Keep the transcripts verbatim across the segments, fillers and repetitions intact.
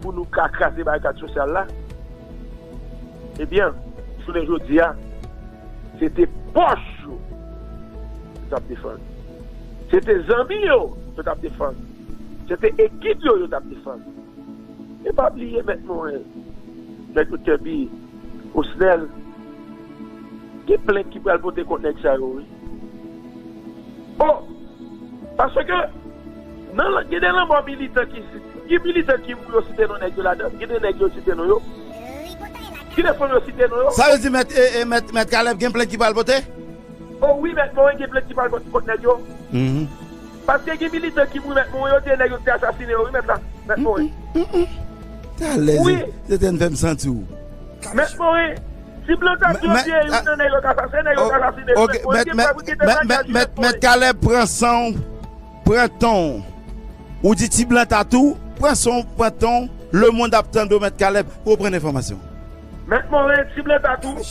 pou nou ka kraze barikad sosyal la, ebyen, jounen jodi a, se te pòch yo yo t ap defann. Se te zanmi yo yo t ap defann. Se te ekip yo yo t ap defann. E pa bliye, mèt mwen, mèt Doktè Bi, Osnèl, gen plent ki pral pote kont nèg sa yo, wi. O, paske nan, gen de lanmò militan ki, ki militan ki mouri yo site non nèg yo ladan, gen de nèg yo site non yo. Ki de fanm yo site non yo? Sa vle di, mèt, e, e, mèt, mèt Caleb, gen plent ki pral pote? O wi, mèt Morin, gen plent ki pral pote kont nèg yo. Mhm. Paske gen militan ki mouri, mèt Morin, yo te nèg yo ki te asasine yo, wi, mèt la, mèt Morin. Mm, mm, mm, mm. Talè, wi. Se te n fè m santi w. Mèt Morin, ti blan ta di yo te youn nan nèg yo ka asasine, nèg yo ka asasine, ok, mèt Morin, mèt, gen mèt, prèv, gen mèt, temwanyaj, mèt, mèt, mèt Morin. Caleb, pran san w, pran tan w. Ou di ti blan tatou, pran san w, pran tan w. Lemonn ap tande w, mèt Caleb, reprann enfòmasyon. Mèt Morin, ti blan tatou,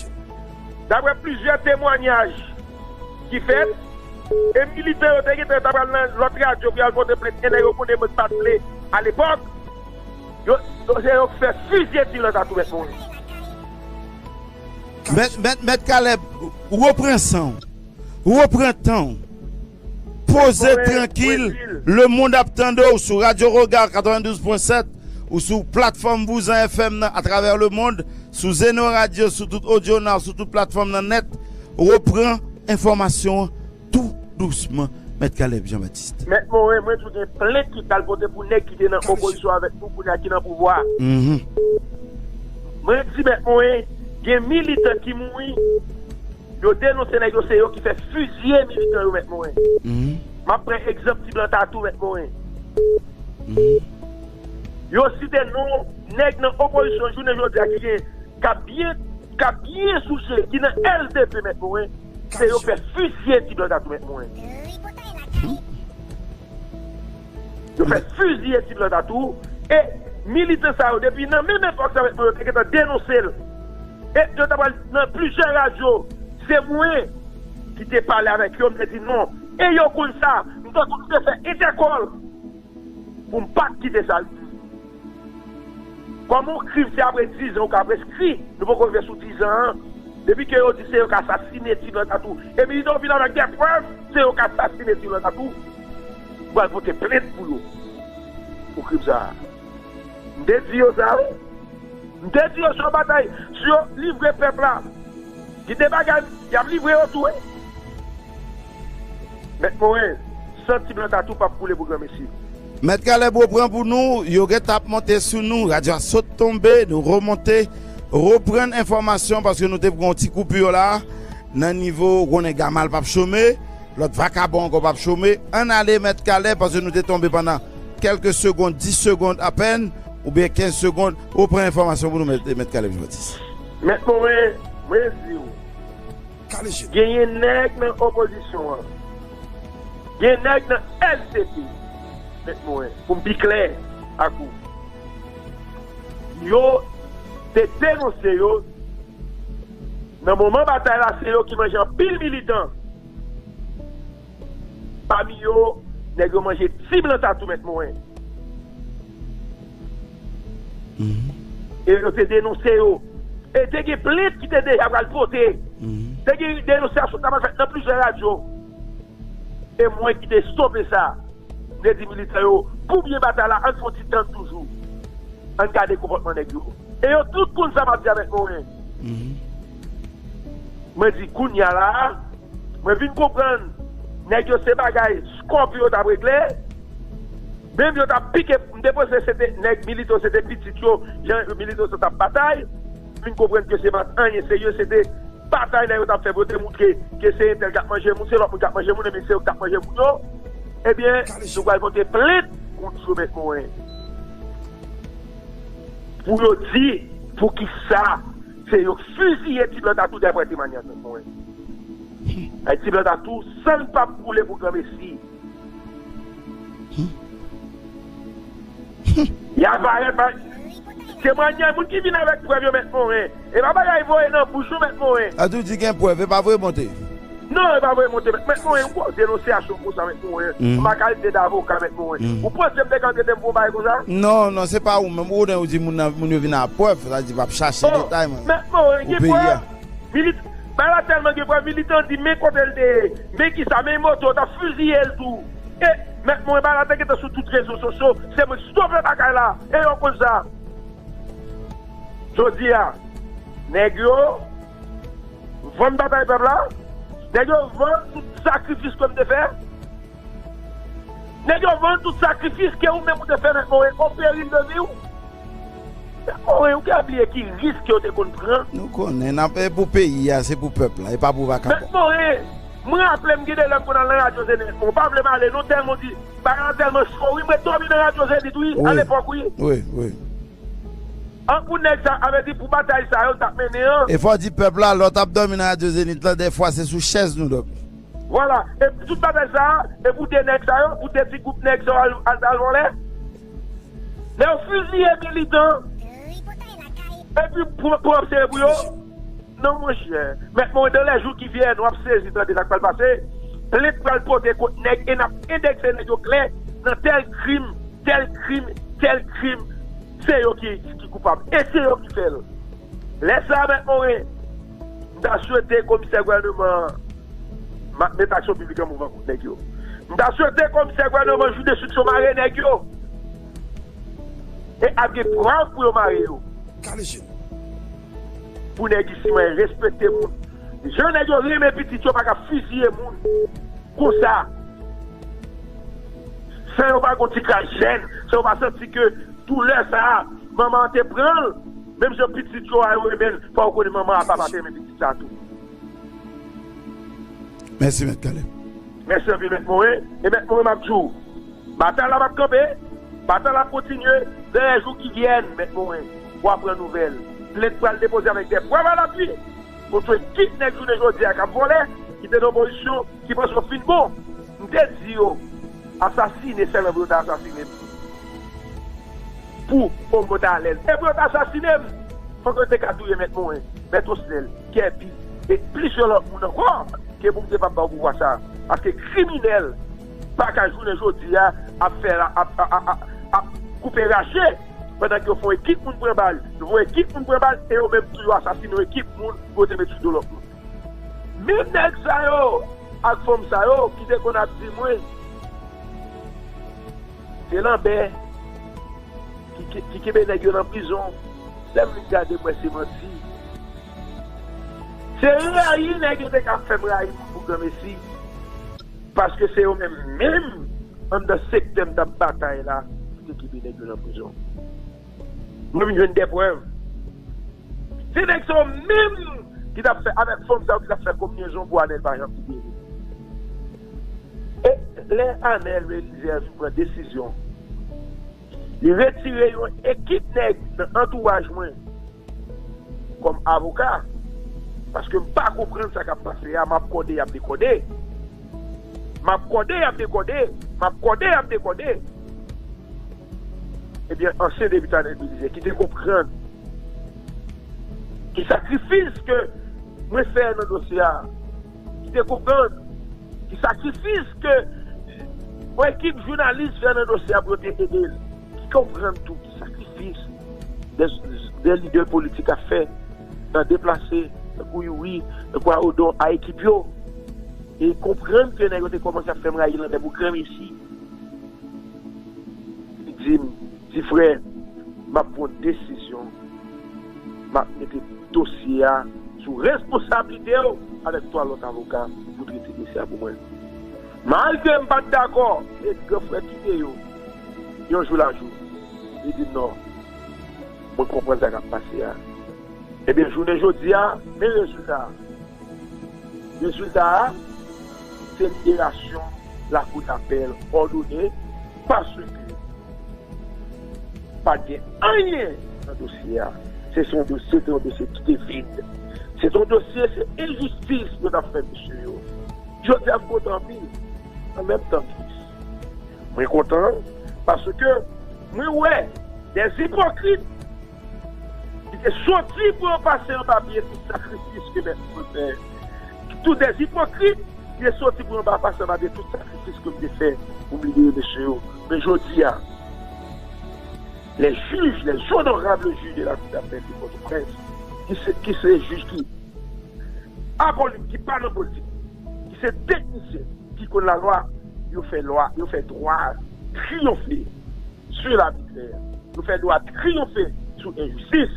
daprè plizyè temwanyaj ki fèt, e militan yo te gentan ta pral nan lòt radyo pou y al pote plent, e nèg yo konnen mwen pa t vle alepòk, yo, yo, se yo k fè fizye ti blan tatou, mèt Morin. Mèt, mèt, mèt Caleb, repran san w. Repran tan w. Poze, mwen, trankil. Mwen di l. Lemonn ap tande w sou Radio Regard katrevendouz pwen sèt ou sou platfòm Vouzan F M nan atravè lemonn, sou Zeno Radio, sou tout Audio Now, sou tout platfòm nan nèt. Repran enfòmasyon an tou dousman, mèt Caleb Jean Baptiste. Mèt Morin, mwen di w gen plent ki pral pote pou nèg ki te nan opozisyon avèk nou kounye a ki nan pouvwa. Mhm. Mwen di mèt Morin, gen militan ki mouri. Yo denonse nèg yo, se yo ki fè fizye militan yo, mèt Morin. Mhm. M ap pran egzanp ti blan tatou, mèt Morin. Mhm. Yo site non nèg nan opozisyon jounen jodi a ki gen, k ap byen, k ap byen souche, ki nan L D P, mèt Morin. Se yo fè fizye ti blan tatou, mèt Morin. Yo fè fizye ti blan tatou. E militan sa yo, depi nan menm epòk sa, mèt Morin, yo te gentan denonse l. E yo ta pral nan plizyè radyo. Se mwen ki te pale avèk yo, m te di non. E yo konn sa, m te konn te fè entèkòl pou m pa t kite sa rive. Kòm yon krim se apre dizan ou ka preskri, nou poko rive sou dizan an. Depi ke yo di se yo k asasine ti blan tatou, e militan yo vin avèk de prèv, se yo k asasine ti blan tatou, m pral pote plent pou yo, pou krim sa a. M te di yo sa, wi. M te di yo, si yo batay, si yo livre pèp la, gen de bagay, y ap livre yo tou, wi. Mèt Morin, san ti blan tatou p ap koule pou granmesi. Mèt Caleb, repran pou nou, yo gentan ap monte sou nou, radyo a sot tonbe, nou remonte, reprann enfòmasyon, paske nou te pran yon ti koupi la, nan nivo, konnen Gamal p ap chome, lòt vakabon ankò p ap chome. Ann ale, mèt Caleb, paske nou te tonbe pandan kèlke segonn, dis segonn apèn, oubyen kenz segonn, reprann enfòmasyon pou nou, mèt, mèt Caleb Jean Baptiste. Mèt Morin, mwen di w, genyen nèg nan opozisyon an. Gen nèg nan L C P, mèt Morin, pou m pi klè ak ou. Yo te denonse yo. Nan moman batay la, se yo ki manje anpil militan. Pami yo, nèg yo manje ti blan tatou, mèt Morin. Mhm. E yo te denonse yo. E te gen plent ki te deja pral pote. Mhm. Te gen denonsyasyon ki t ap fèt nan plizyè radyo. E mwen ki te stope sa. M te di militan yo, pou byen batay la, ann fè yon ti tann toujou. Ann gade konpòtman nèg yo. E yo tout konn sa m ap di avèk Morin. Mhm. Mwen di, kounye a la, mwen vin konprann, nèg yo se bagay Scorpion t ap regle. Menm yo t ap pike, m te panse se te nèg milito, se te pitit yo, jan milito sa t ap batay. M vin konprann ke se pa t anyen serye, se te batay nèg yo t ap fè pou yo te moutre ke se entèl k ap manje moun, se lòt moun k ap manje moun, ebyen se yo k t ap manje moun yo. Ebyen, nou pral pote plent kont yo, mèt Morin. Pou yo di, poukisa se yo k fiziye ti blan tatou dèfwa temwanyaj, mèt Morin. Ay, ti blan tatou, san l p ap koule pou granmesi. Y a parèt, pa, temwanyaj moun ki vin avèk prèv yo, mèt Morin. E pa bagay voye nan bouch ou, mèt Morin. Atouti gen prèv, e pa voye monte. Non, e pa vre monte, mèt, mèt Moren, yon gwo denonsyasyon konsa, mèt Moren. An kalite davoka, mèt Moren. Ou panse m te ka antre tèt m pou yon bagay konsa? Non, non, se pa ou menm. Ou, ou di moun nan, moun yo vin a prèv, sa di p ap chache detay, mwen. Mèt Moren, gen prèv. Milit-, bagay la tèlman gen prèv, militan di, men kote l te ye, men kisa, men moto, t ap fiziye l tou. E, mèt Moren, bagay la te gentan sou tout rezo sosyo, se mwen ki stope bagay la, e yo konn sa. Jodi a, nèg yo vann batay pèp la, nèg yo vann tout sakrifis ke m te fè, nèg yo vann tout sakrifis ke ou menm ou te fè, mèt Moren, o peril de vi w. Mèt Moren, ou ka bliye ki risk ke w te konn pran. Nou konnen, n ap, e pou peyi a, se pou pèp la, e pa pou vakabon. Mèt Moren, mwen raple m gen de lè m konn al nan radyo Zenith, mwen pa vle m ale non, tèlman di, bagay la tèlman cho, wi, mwen dòmi nan radyo Zenith, wi, alepòk, wi. Wi, wi. An pou nèg sa, a vle di pou batay sa yo t ap mennen an. E fò di pèp la, lè w t ap dòmi nan radyo Zenith lan, dèfwa se sou chèz nou dòmi. Vwala, e tout batay sa a, e pou de nèg sa yo, pou de ti gwoup nèg sa yo al, al, al vòlè. Lè yo fiziye militan, epi pou, pou ap sere pou yo. Non, monchè. Mèt Moren, dans les jours qui viennent, w ap sezi tande sa k pral pase. Plent pral pote kont nèg e n ap endekse nèg yo klè nan tèl krim, tèl krim, tèl krim. Se yo ki, ki koupab. E se yo ki fè l. Lè sa a, mèt Moren, m ta swete komisè gouvènman an, m ap met aksyon piblik an mouvman kont nèg yo. M ta swete komisè gouvènman an, jou de striksyon, mare nèg yo. E ap gen prèv pou yo mare yo. Kale je n. Pou nèg isi mwen respekte moun. Jan nèg yo renmen pitit yo pa ka fiziye moun konsa. San yo pa gon ti kras jèn, san yo pa santi ke doulè sa a, manman an te pran l, menm jan pitit yo a yo renmen l, fò yo konnen manman a papa te renmen pitit sa a tou. Mèsi, mèt Caleb. Mèsi anpil, mèt Moren. E mèt Moren, m ap di w, batay la p ap kanpe. Batay la ap kontinye. Dans les jours qui viennent, mèt Moren, w a pran nouvèl. Plent pral depoze avèk de prèv a lapui kont ekip nèg jounen jodi a k ap vòlè, ki te nan opozisyon, ki panse yo fin bon. M te di yo, asasine sèlman pou yo ta asasine m. Pou omwen ta alèz. E pou yo ta asasine m, fòk yo te ka touye mèt Moren, mèt Osnèl, Kèbi, e plizyè lòt moun ankò, ke pou m te pa ba yo pouvwa sa. Paske kriminèl pa ka jounen jodi a ap fè, ap, ap, ap, ap, ap koupe rache, pandan ke yo fè yon ekip moun pran bal, yo fè yon ekip moun pran bal, e yo menm tou yo asasine yon ekip moun pou yo te met sou do lòt moun. Menm nèg sa yo, ak fanm sa yo, ki te konn ap di mwen, se Lanbè ki, ki, ki kenbe nèg yo nan prizon. Lè m vin gade, m wè se manti. Se rayi nèg yo te ka fè m rayi moun pou granmesi. Paske se yo menm, menm anndan sektè m t ap batay la, ki te kenbe nèg yo nan prizon. Mwen vin jwenn de prèv. Se nèg sa yo menm ki t ap fè, avèk fanm sa yo ki t ap fè konbinezon pou Anèl pa janm libere. E lè Anèl Belizaire vin pran desizyon, li retire yon ekip nèg nan antouraj mwen kòm avoka, paske m pa konprann sa k ap pase a, m ap kòde, y ap dekòde. M ap kòde, y ap dekòde. M ap kòde, y ap dekòde. Ebyen, ansyen depite Anèl Belizaire, ki te konprann ki sakrifis ke mwen fè nan dosye a, ki te konprann ki sakrifis ke yon ekip jounalis fè nan dosye a pou yo te ede l, ki konprann tou ki sakrifis de, de lidè politik ap fè nan deplase, tankou Youri, tankou Arodon, a ekip yo. E konprann ke nèg yo te kòmanse ap fè m rayi Lanbè pou granmesi. Li di m, "Ti frè, m ap pran desizyon. M ap mete dosye a sou responsablite w avèk twa lòt avoka pou trete dosye a pou mwen." Malgre m pa t dakò, e gran frè kite yo yon jou la jou. Li di m, "Non, mwen konprann sa k ap pase a." Ebyen, jounen jodi a, men rezilta a. Rezilta a, se liberasyon lakou dapèl òdone, paske pa gen anyen nan dosye a. Se, se yon dosye, se te yon dosye ki te vid. Se te yon dosye, se enjistis yo t ap fè mesye yo. Jodi a, m kontan anpil. An menm tan, tris. Mwen kontan paske mwen wè de ipokrit ki te soti pou yo pase anba pye tout sakrifis ke mèt mwen fè. Tout des hypocrites, ki te soti pou yo pa pase anba de tout sakrifis ke m te fè pou m libere mesye yo. Men jodi a, les juges, les honorables juges de la Cour d'appel de Port-au-Prince, ki se, ki se jij ki apolitik, ki pa nan politik, ki se teknisyen, ki konn lalwa, yo fè lwa, yo fè dwa triyonfe sou labitrè. Yo fè dwa triyonfe sou enjistis.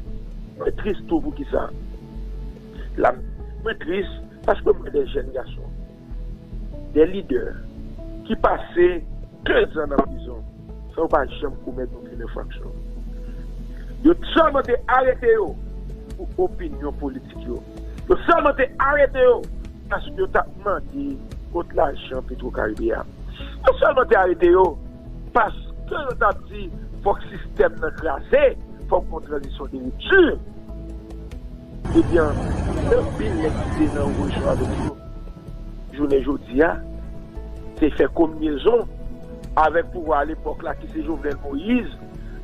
Mwen tris tou. Poukisa? La, mwen tris paske mwen wè de jèn gason, de lidè ki pase kenz an nan prizon san yo pa janm komèt okenn enfraksyon. Yo sèlman te arete yo pou opinyon politik yo. Yo sèlman te arete yo paske yo t ap mande kont lajan Petro Karibe a. Yo sèlman te arete yo paske yo t ap di fòk sistèm nan kraze, fòk gon tranzisyon de ripti. Ebyen, gen anpil nèg ki te nan rejyon avèk yo. Jounen jodi a, te fè konbinezon avèk pouvwa alepòk la ki se Jovenel Moïse,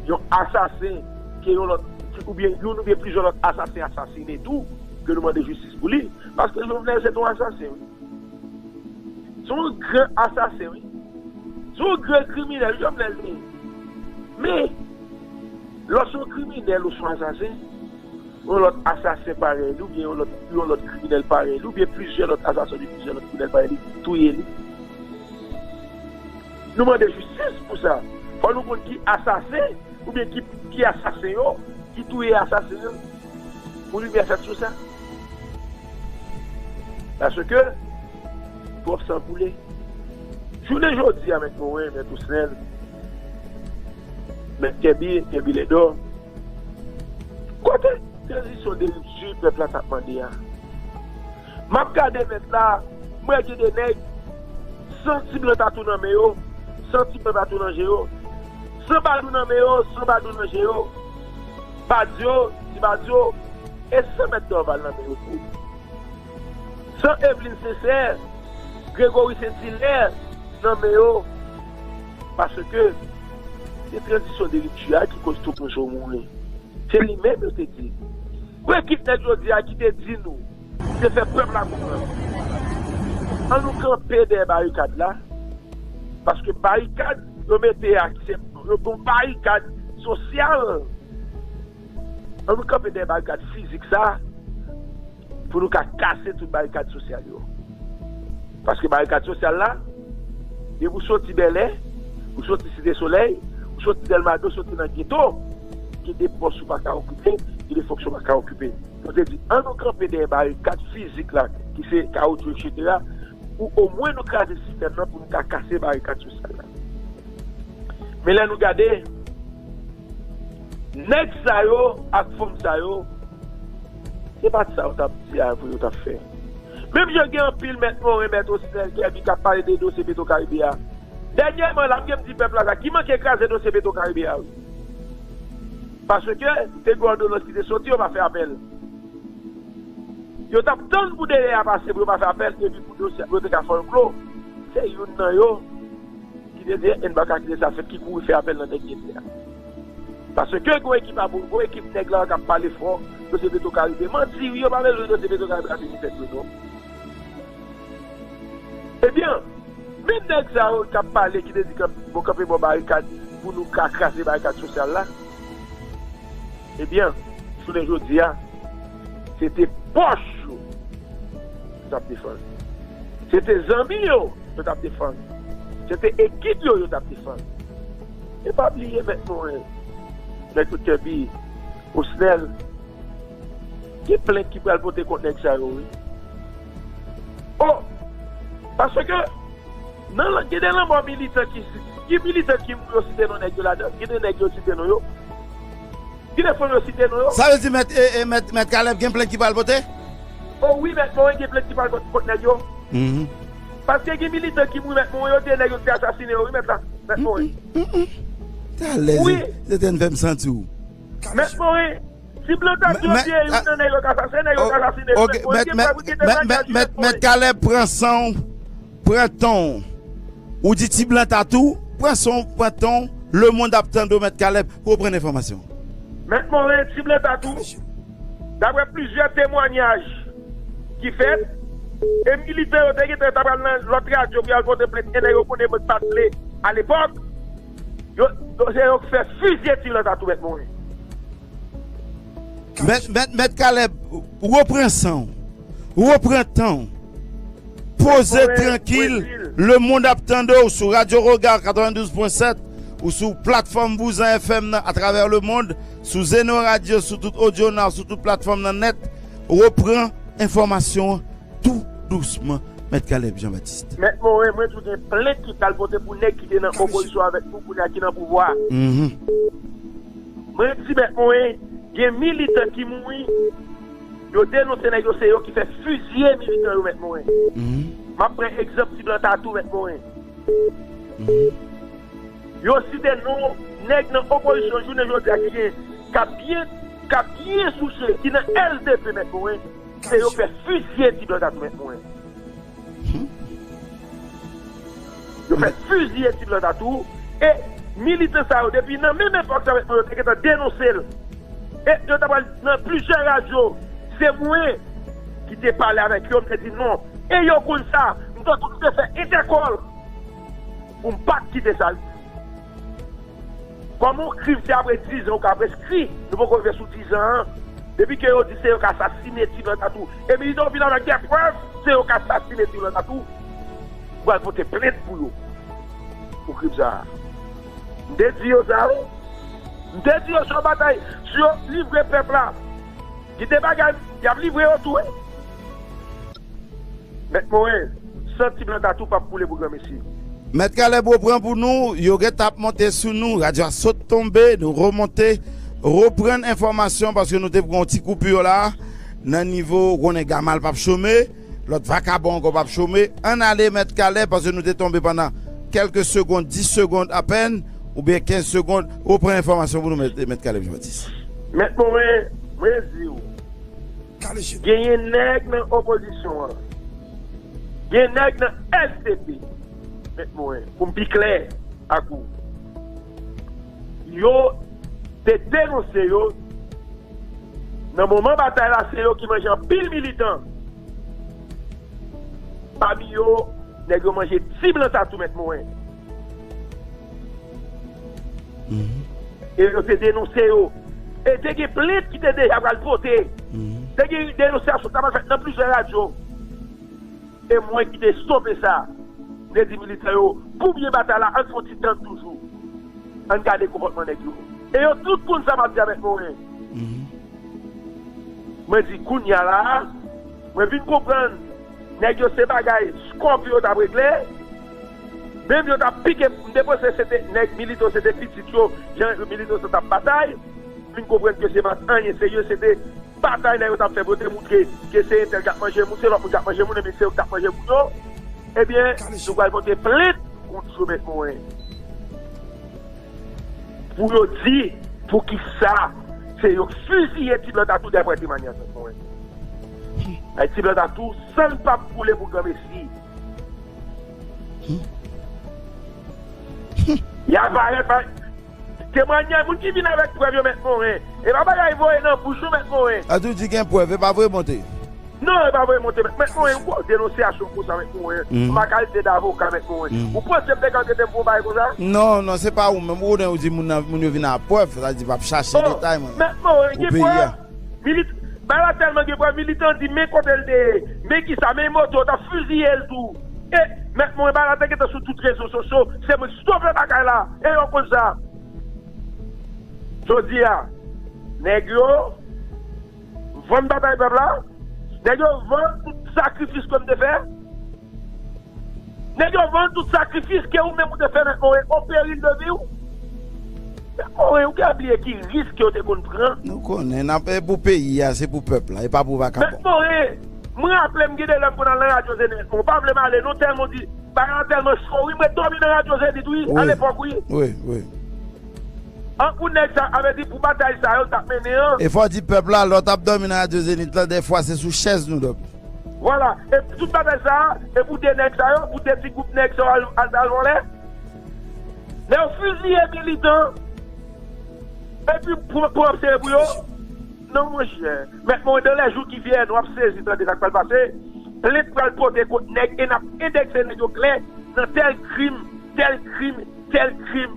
yon asasen ke yon lòt, oubyen youn oubyen plizyè lòt asasen asasinen tou, ke nou mande jistis pou li. Paske Jovenel se t on asasen, wi. Se yon gran asasen, wi. Se yon gran kriminèl, Jovenel te ye. Men, lè w se yon kriminèl ou se yon asasen, yon lòt asasen parèy li, oubyen yon lòt, yon lòt kriminèl parèy li, oubyen plizyè lòt asasen, oubyen plizyè lòt kriminèl parèy li, touye li. Nou mande jistis pou sa. Fò nou konn ki asasen, oubyen ki, ki asasen yo, ki touye asasen yo. Pou limyè fèt sou sa. Paske, twòp san koule. Jounen jodi a, Mèt Moren, Mèt Osnèl, Mèt Kèbi, Kèbi Lèdò, kote tranzisyon de ripti pèp la t ap mande a? M ap gade nèt la, m wè gen de nèg san ti blan tatou nan men yo, san ti blan tatou nan je yo, san badou nan men yo, san badou nan je yo, badyo, ti badyo, e san mèt Dorval nan men yo tou. San Eveline Sincère, Gregory Saint Hilaire nan men yo. Paske se tranzisyon de ripti a ki koz tout moun sou mouri. Se li menm yo te di. Pou ekip nèg jodi a ki te di nou, ki te fè pèp la konprann. An nou kanpe dèyè barikad la. Paske barikad yo mete a, ki se, yo gon barikad sosyal. An nou kanpe dèyè barikad fizik sa, pou nou ka kase tout barikad sosyal yo. Paske barikad sosyal la, depi w soti Bèlè, ou soti Site Solèy, ou soti Dèlmado, soti nan geto, gen de pòs ou pa ka okipe, gen de fonksyon ou pa ka okipe. Nou te di, an nou kanpe dèyè barikad fizik la, ki se kawotchou, etsetera, pou omwen nou kraze sistèm nan, pou nou ka kase barikad sosyal la. Men lè nou gade, nèg sa yo ak fanm sa yo, se pa t sa yo t ap di a vre yo t ap fè. Menm jan gen anpil Mèt Moren, Mèt Osnèl, Kèbi k ap pale de dosye Petro Karibe a. Dènyèman, l ap gen m di pèp la sa, ki manke kraze dosye Petro Karibe a, wi. Paske te gen òdonans ki te soti, yo pa fè apèl. Yo t ap tann pou delè a pase pou yo pa fè apèl, epi pou dosye a, pou yo te ka fè anklo. Se youn nan yo ki te di, "N pa ka kite sa fèt," ki kouri fè apèl nan dènye lè a. Paske gon ekip a, gon ekip nèg la k ap pale fò, dosye Petro Karibe. Manti, wi, yo pa bezwen dosye Petro Karibe a fini fèt, wi, non. Ebyen, menm nèg sa yo k ap pale, ki te di k ap kanpe bò barikad pou nou ka kraze barikad sosyal la, ebyen, jounen jodi a, se te pòch yo yo t ap defann. Se te zanmi yo yo t ap defann. Se te ekip yo yo t ap defann. E pa bliye, Mèt Moren, Mèt Kèbi, Osnèl, gen plent ki pral pote kont nèg sa yo, wi. O, paske nan, gen de lanmò militan ki, ki militan ki mouri, yo site non nèg yo ladan, gen de nèg yo site non yo. Gen de fanm yo site non yo. Sa vle di mèt, e, e, mèt, mèt Caleb gen plent ki pral pote? O wi, Mèt Moren, gen plent ki pral pote kont nèg yo. Mhm. Paske gen militan ki mouri, Mèt Moren, yo te nèg yo ki te asasinen yo, wi, mèt la, Mèt Moren. Mm, mm, mm. Talè, wi. Se, se te n fè m santi w. Mèt Moren, si blan ta di yo te youn nan nèg yo ka asasinen, nèg yo ka asasinen, ok, mèt, mèt, mèt, mèt Caleb, pran san w, pran ton w. Ou di ti blan tatou, pran son w, pran ton w. Lemonn ap tande w, mèt Caleb, reprann enfòmasyon. Mèt Moren, ti blan tatou, daprè plizyè temwanyaj ki fèt, E militan yo te gentan ta pral nan lòt radyo pou y al pote plent, e nèg yo konnen mwen pa t vle alepòk. Yo, yo, se yo k fè fizye Ti Blan Tatou, mèt mwen. Mèt, mèt, mèt Caleb, repran san w. Repran tan w. Poze trankil. Lemonn ap tande w sou Radyo Regard katrevendouz pwen sèt ou sou platfòm Vouzan F M nan atravè lemonn, sou Zeno Radio, sou tout Audio Now, sou tout platfòm nan nèt. Repran enfòmasyon an tou dousman, Mèt Caleb Jean Baptiste. Mèt Moren, mwen tou gen plent ki pral pote pou nèg ki te nan opozisyon avèk nou kounye a ki nan pouvwa. Mwen di mèt Moren, gen militan ki mouri, yo denonse nèg yo, se yo ki fè fiziye militan yo, mèt Moren. M ap pran egzanp Ti Blan Tatou, mèt Moren. Yo site non nèg nan opozisyon jounen jodi a ki gen k ap byen k ap byen souche, ki nan L D P, mèt Moren. Se yo k fè fiziye Ti Blan Tatou, mèt Moren. Yo fè fiziye Ti Blan Tatou. E militan sa yo, depi nan menm epòk sa, mèt Moren, yo te gentan denonse l. E yo ta pral nan plizyè radyo. Se mwen ki te pale avèk yo, m te di non. E yo konn sa, m te tou te fè entèkòl pou m pa t kite sa. Kòman yon krim se apre dizan ou ka preskri, nou poko rive sou dizan an. Depi ke yo di se yo k asasine Ti Blan Tatou. E militan yo vin avèk de prèv, se yo k asasine Ti Blan Tatou. Ou pral pote plent pou yo. Pou krim sa a. M te di yo sa wi. M te di yo si yo batay, si yo livre pèp la. Gen de bagay, y ap livre yo tou wi. Mèt Moren, san Ti Blan Tatou p ap koule pou granmesi. Mèt Caleb repran pou nou, yo gentan ap monte sou nou, radyo a sot tonbe, nou remonte, reprann enfòmasyon paske nou te pran yon ti koupi la nan nivo konnen Gamal p ap chome, lòt vakabon ankò p ap chome. Ann ale Mèt Caleb paske nou te tonbe pandan kèlke segonn, dis segonn apèn, oubyen kenz segonn, reprann enfòmasyon pou nou Mèt, Mèt Caleb Jean Baptiste. Mèt Moren, mwen di w, Genyen nèg nan opozisyon an, gen nèg nan L D P, mèt Moren, pou m pi klè ak ou, yo te denonse yo. Nan moman batay la, se yo ki manje anpil militan. Pami yo, nèg yo manje Ti Blan Tatou, mèt Moren. E yo te denonse yo. E te gen plent ki te deja pral pote. Te gen denonsyasyon k t ap fèt nan plizyè radyo. E mwen ki te stope sa. M te di militan yo, pou byen batay la, ann fè yon ti tann toujou. Ann gade konpòtman nèg yo. E yo tout konn sa m ap di avèk Moren. Mwen di kounye a la, mwen vin konprann nèg yo se bagay Scorpio t ap regle. Menm yo t ap pike, m te panse se te nèg milito, se te pitit yo, jan milito sa t ap batay. M vin konprann ke se pa t anyen serye, se te batay nèg yo t ap fè pou yo te moutre ke se entèl k ap manje moun, se lòt moun k ap manje moun, ebyen se yo k t ap manje moun yo. Ebyen, nou pral pote plent kont yo mèt Moren. Pou yo di poukisa se yo k fiziye Ti Blan Tatou dèfwa te manyas mwen. Ay Ti Blan Tatou, san l p ap koule pou granmesi. Y a parèt pa. Temwanyaj moun ki vin avèk prèv yo mèt Moren. E pa bagay voye nan bouch ou mèt Moren. Atouti gen prèv, e pa voye monte. Non, e pa voye monte mèt. Mèt Moren, ou kwè w denonsyasyon konsa mèt Moren. An kalite davoka mèt Moren. Ou panse m te ka tete m pou yon bagay konsa? Non, non, se pa ou menm. Ou konnen ou di moun nan, moun yo vin ak prèv, sa di p ap chache detay mwen. Mèt Moren, gen prèv. Milit, bagay la tèlman gen prèv, militan di men kote l te ye, men kisa, men moto, yo t ap fiziye l tou. E, mèt Moren, bagay la te gentan sou tout rezo sosyo, se mwen ki stope bagay la, e yo konn sa. Jodi a, nèg yo vann batay pèp la, nèg yo vann tout sakrifis ke m te fè. Nèg yo vann tout sakrifis ke ou menm ou te fè mèt Moren o peril de vi w. Mèt Moren, ou ka bliye ki risk ke yo te konn pran. Nou konnen, n ap, e pou peyi a, se pou pèp la, e pa pou vakabon. Mèt Moren, mwen raple m gen de lè m konn al nan radyo Zenith, mwen pa vle m ale non, tèlman w di, bagay la tèlman cho wi, m ret dòmi nan radyo Zenith wi, alepòk wi. Wi, wi. An pou nèg sa, avèdi pou batay sa yo t ap mennen an. E fò w di pèp la, lè w t ap dòmi nan radyo Zenith lan, dèfwa se sou chèz nou dòmi. Vwala, e tout batay sa a, e pou de nèg sa yo, pou de ti gwoup nèg sa yo al, al, al vòlè. Lè yo fiziye militan, epi pou, pou ap sere pou yo. Non, monchè. Mèt Moren, dans les jours qui viennent, w ap sezi tande sa k pral pase. Plent pral pote kont nèg e n ap endekse nèg yo klè nan tèl krim, tèl krim, tèl krim.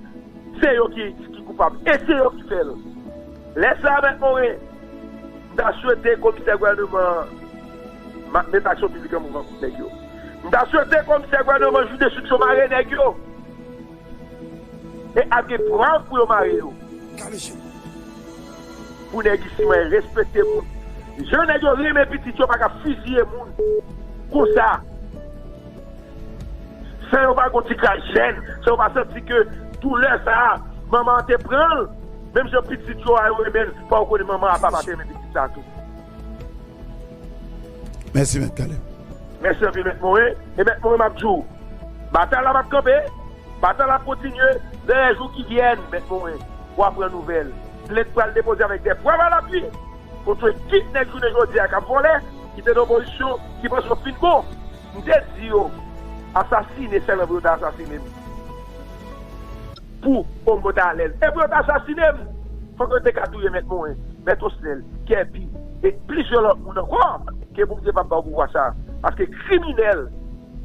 Se yo ki, ki koupab e se yo ki fè l. Lè sa a, Mèt Morin, m ta swete komisè gouvènman an, Mèt Aksyon Piblik an mouvman kont nèg yo. M ta swete komisè gouvènman Jou de Swit yo mare nèg yo. E ap gen prèv pou yo mare yo. Pou nèg isi mwen respekte moun. Jan nèg yo renmen pitit yo pa ka fiziye moun konsa. San yo pa gon ti kras jèn, san yo pa santi ke doulè sa a, manman an te pran l, menm jan pitit yo a yo renmen l, fò yo konnen manman a papa te renmen pitit sa a tou. Mèsi, Mèt Caleb. Mèsi anpil, Mèt Morin. E Mèt Morin, m ap di w, batay la p ap kanpe, batay la ap kontinye. Nan lè jou ki vyen, Mèt Morin, w a pran nouvèl. Plent pral depoze avèk de prèv a lapui kont ekip nèg jounen jodi a k ap vòlè, ki te nan opozisyon, ki panse yo fin bon. M te di yo, asasine sèlman pou yo ta asasine m. Pou ombo ta alèz. E pou yo ta asasine m, fòk yo te ka touye Mèt Morin, Mèt Osnèl, Kèpi, e plizyè lòt moun ankò ke Bondye p ap ba yo pouvwa sa a. Paske kriminèl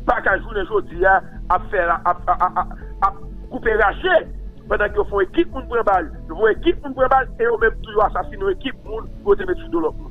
pa ka jounen jodi a ap fè la, ap, ap, ap, ap koupe rache, pandan ke yo fè yon ekip moun pran bal, yo fè yon ekip moun pran bal, e yo menm tou yo asasine yon ekip moun pou yo te met sou do lòt moun.